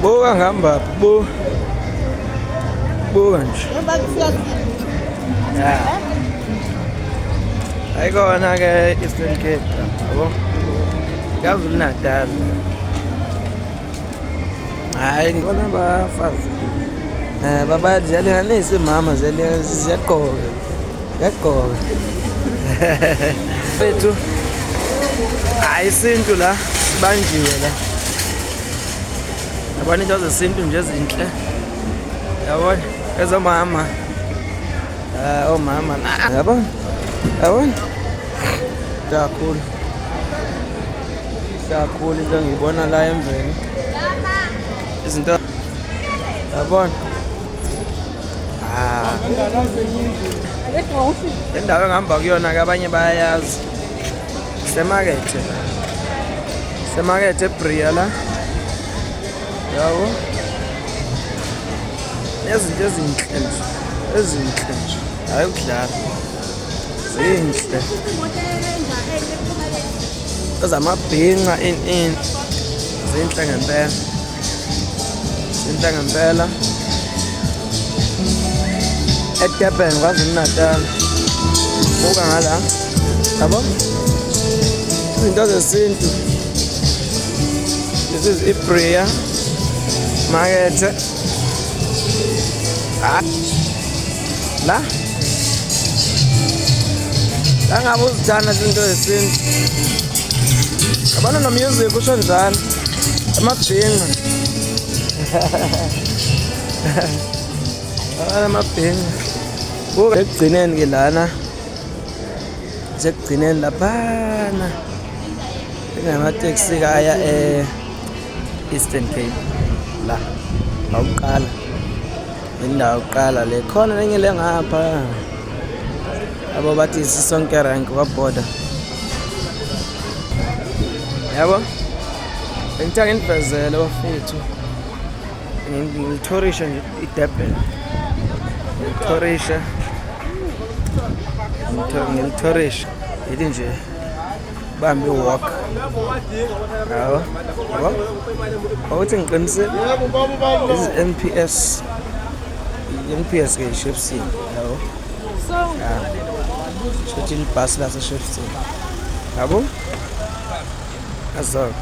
Buka ngihambaphi, buka. Buka nje. Ya. Ayikona ke Eastern Cape, yabo. KwaZulu Natal. Hayi ngibona abafazi. Eh baba ziyalinganisa imama ziyagqoka. Ziyagqoka. Bethu. Hayi isintu la sibanjiwe la. Yabona into zesintu nje ezinhle. Yabona ezomama. Eh omama na. Yabona? Yabona? Kakhulu. Kakhulu into engiyibona la emveni. Izinto yabona? Ah. Le ndawo engihamba kuyona ke abanye bayayazi. Semakethe. Semakethe eBria la. Yabo. Nezinto ezinhle nje. Ezinhle nje. Hayi ukudlala. Zinhle. Ezamabhinca in in. Zinhle ngempela. Zinhle ngempela. eDurban KwaZulu-Natal. Buka ngala. Yabo? Izinto zesintu. This is iBria Market. Ah. La. La ngabe uzithanda izinto zesintu. Yabona no music usho njalo. Amabhinqa. Amabhinqa. Buka ekugcineni ke lana. Sekugcineni laphana. Kunamateksi aya e-Eastern Cape la. Awuqala. Indawo yokuqala le. Khona lenye le ngapha. Abo bathi sisonke rank kwa-border. Yabo? Bengithe nginivezele bafethu. Ngilithorisha nje iDurban. Ngilithorisha. Ngilithorisha. Yithi nje bambe i-walk. Yabo? Yabo? Awuthi ngiqinisile. This is NPS. I-NPS ke iShepstone, yabo? Yeah. Shuthi ibhasi laseShepstone. Yabo? Azo.